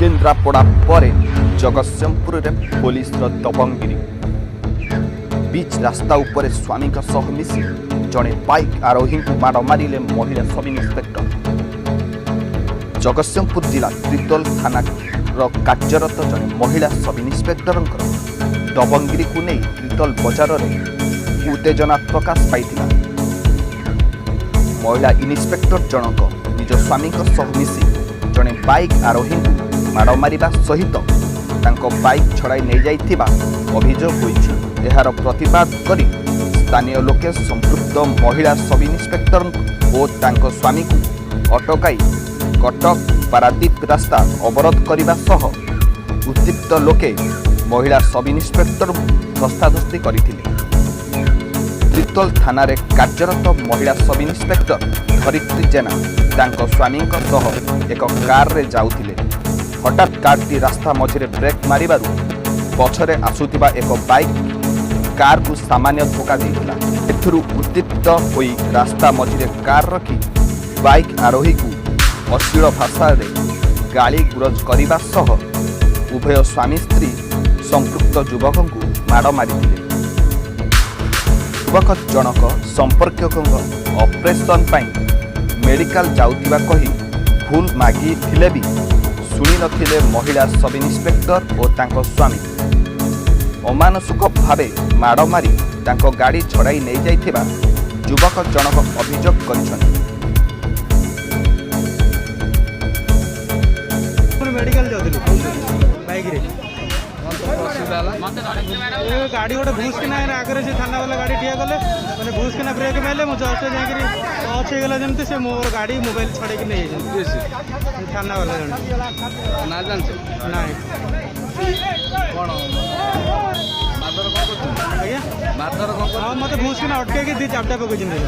କେନ୍ଦ୍ରାପଡ଼ା ପରେ ଜଗତସିଂହପୁରରେ ପୋଲିସର ଦବଙ୍ଗଗିରି। ବିଚ୍ ରାସ୍ତା ଉପରେ ସ୍ୱାମୀଙ୍କ ସହ ମିଶି ଜଣେ ବାଇକ୍ ଆରୋହୀଙ୍କୁ ମାଡ଼ ମାରିଲେ ମହିଳା ସବ୍ ଇନ୍ସପେକ୍ଟର। ଜଗତସିଂହପୁର ଜିଲ୍ଲା ତିର୍ତ୍ତୋଲ ଥାନାର କାର୍ଯ୍ୟରତ ଜଣେ ମହିଳା ସବ୍ ଇନ୍ସପେକ୍ଟରଙ୍କର ଦବଙ୍ଗଗିରିକୁ ନେଇ ତିର୍ତ୍ତୋଲ ବଜାରରେ ଉତ୍ତେଜନା ପ୍ରକାଶ ପାଇଥିଲା। ମହିଳା ଇନ୍ସପେକ୍ଟର ଜଣକ ନିଜ ସ୍ୱାମୀଙ୍କ ସହ ମିଶି ଜଣେ ବାଇକ୍ ଆରୋହୀଙ୍କୁ ମାଡ଼ ମାରିବା ସହିତ ତାଙ୍କ ବାଇକ୍ ଛଡ଼ାଇ ନେଇଯାଇଥିବା ଅଭିଯୋଗ ହୋଇଛି। ଏହାର ପ୍ରତିବାଦ କରି ସ୍ଥାନୀୟ ଲୋକେ ସମ୍ପୃକ୍ତ ମହିଳା ସବ୍ ଇନ୍ସପେକ୍ଟର ଓ ତାଙ୍କ ସ୍ୱାମୀକୁ ଅଟକାଇ କଟକ ପାରାଦୀପ ରାସ୍ତା ଅବରୋଧ କରିବା ସହ ଉତ୍ତ୍ୟକ୍ତ ଲୋକେ ମହିଳା ସବ୍ ଇନ୍ସପେକ୍ଟରଙ୍କୁ ଧସ୍ତାଧସ୍ତି କରିଥିଲେ। ତିର୍ତ୍ତୋଲ ଥାନାରେ କାର୍ଯ୍ୟରତ ମହିଳା ସବ୍ ଇନ୍ସପେକ୍ଟର ଧରିତ୍ରୀ ଜେନା ତାଙ୍କ ସ୍ୱାମୀଙ୍କ ସହ ଏକ କାରରେ ଯାଉଥିଲେ। ହଠାତ୍ କାରଟି ରାସ୍ତା ମଝିରେ ବ୍ରେକ୍ ମାରିବାରୁ ପଛରେ ଆସୁଥିବା ଏକ ବାଇକ୍ କାରକୁ ସାମାନ୍ୟ ଧକ୍କା ଦେଇଥିଲା। ଏଥିରୁ ଉତ୍ତ୍ୟକ୍ତ ହୋଇ ରାସ୍ତା ମଝିରେ କାର ରଖି ବାଇକ୍ ଆରୋହୀକୁ ଅଶ୍ଳୀଳ ଭାଷାରେ ଗାଳି ଗୁଲଜ କରିବା ସହ ଉଭୟ ସ୍ୱାମୀ ସ୍ତ୍ରୀ ସମ୍ପୃକ୍ତ ଯୁବକଙ୍କୁ ମାଡ଼ ମାରିଥିଲେ। ଯୁବକ ଜଣକ ସମ୍ପର୍କୀୟଙ୍କ ଅପରେସନ୍ ପାଇଁ ମେଡିକାଲ ଯାଉଥିବା କହି ଭୁଲ ମାଗିଥିଲେ ବି ଶୁଣିନଥିଲେ ମହିଳା ସବ୍ ଇନ୍ସପେକ୍ଟର ଓ ତାଙ୍କ ସ୍ୱାମୀ। ଅମାନୁଷିକ ଭାବେ ମାଡ଼ ମାରି ତାଙ୍କ ଗାଡ଼ି ଛଡ଼ାଇ ନେଇଯାଇଥିବା ଯୁବକ ଜଣକ ଅଭିଯୋଗ କରିଛନ୍ତି। ମୁଁ ମେଡ଼ିକାଲ ଯାଉଥିଲି ବାଇକ୍ରେ। ଅସୁବିଧା ହେଲା? ଏ ଗାଡ଼ି ଗୋଟେ ଭୁସ୍ କିନା ଆଗରେ ସେ ଥାନା ବାଲା ଗାଡ଼ି ଠିଆ କଲେ, ମାନେ ଭୁସ୍ କିନା ବ୍ରେକ୍ ମାରିଲେ। ମୁଁ ଜଷ୍ଟ ଯାଇକିରି ଟଚ୍ ହେଇଗଲା ଯେମିତି, ସେ ମୋର ଗାଡ଼ି, ମୋବାଇଲ ଛଡ଼େଇକି ନେଇଯାଇଛନ୍ତି। କିଏ ସେ? ସେ ଥାନା ବାଲା ଜଣେ। ନା ଜାଣିଛ? ନାଇଁ। କ'ଣ ମାରଧର କ'ଣ କରୁଛନ୍ତି? ଆଜ୍ଞା? ମାରଧର କ'ଣ? ହଁ, ମୋତେ ଭୁସ୍ କିନା ଅଟକେଇକି 2 ଚାପଟା ପକେଇଛନ୍ତି।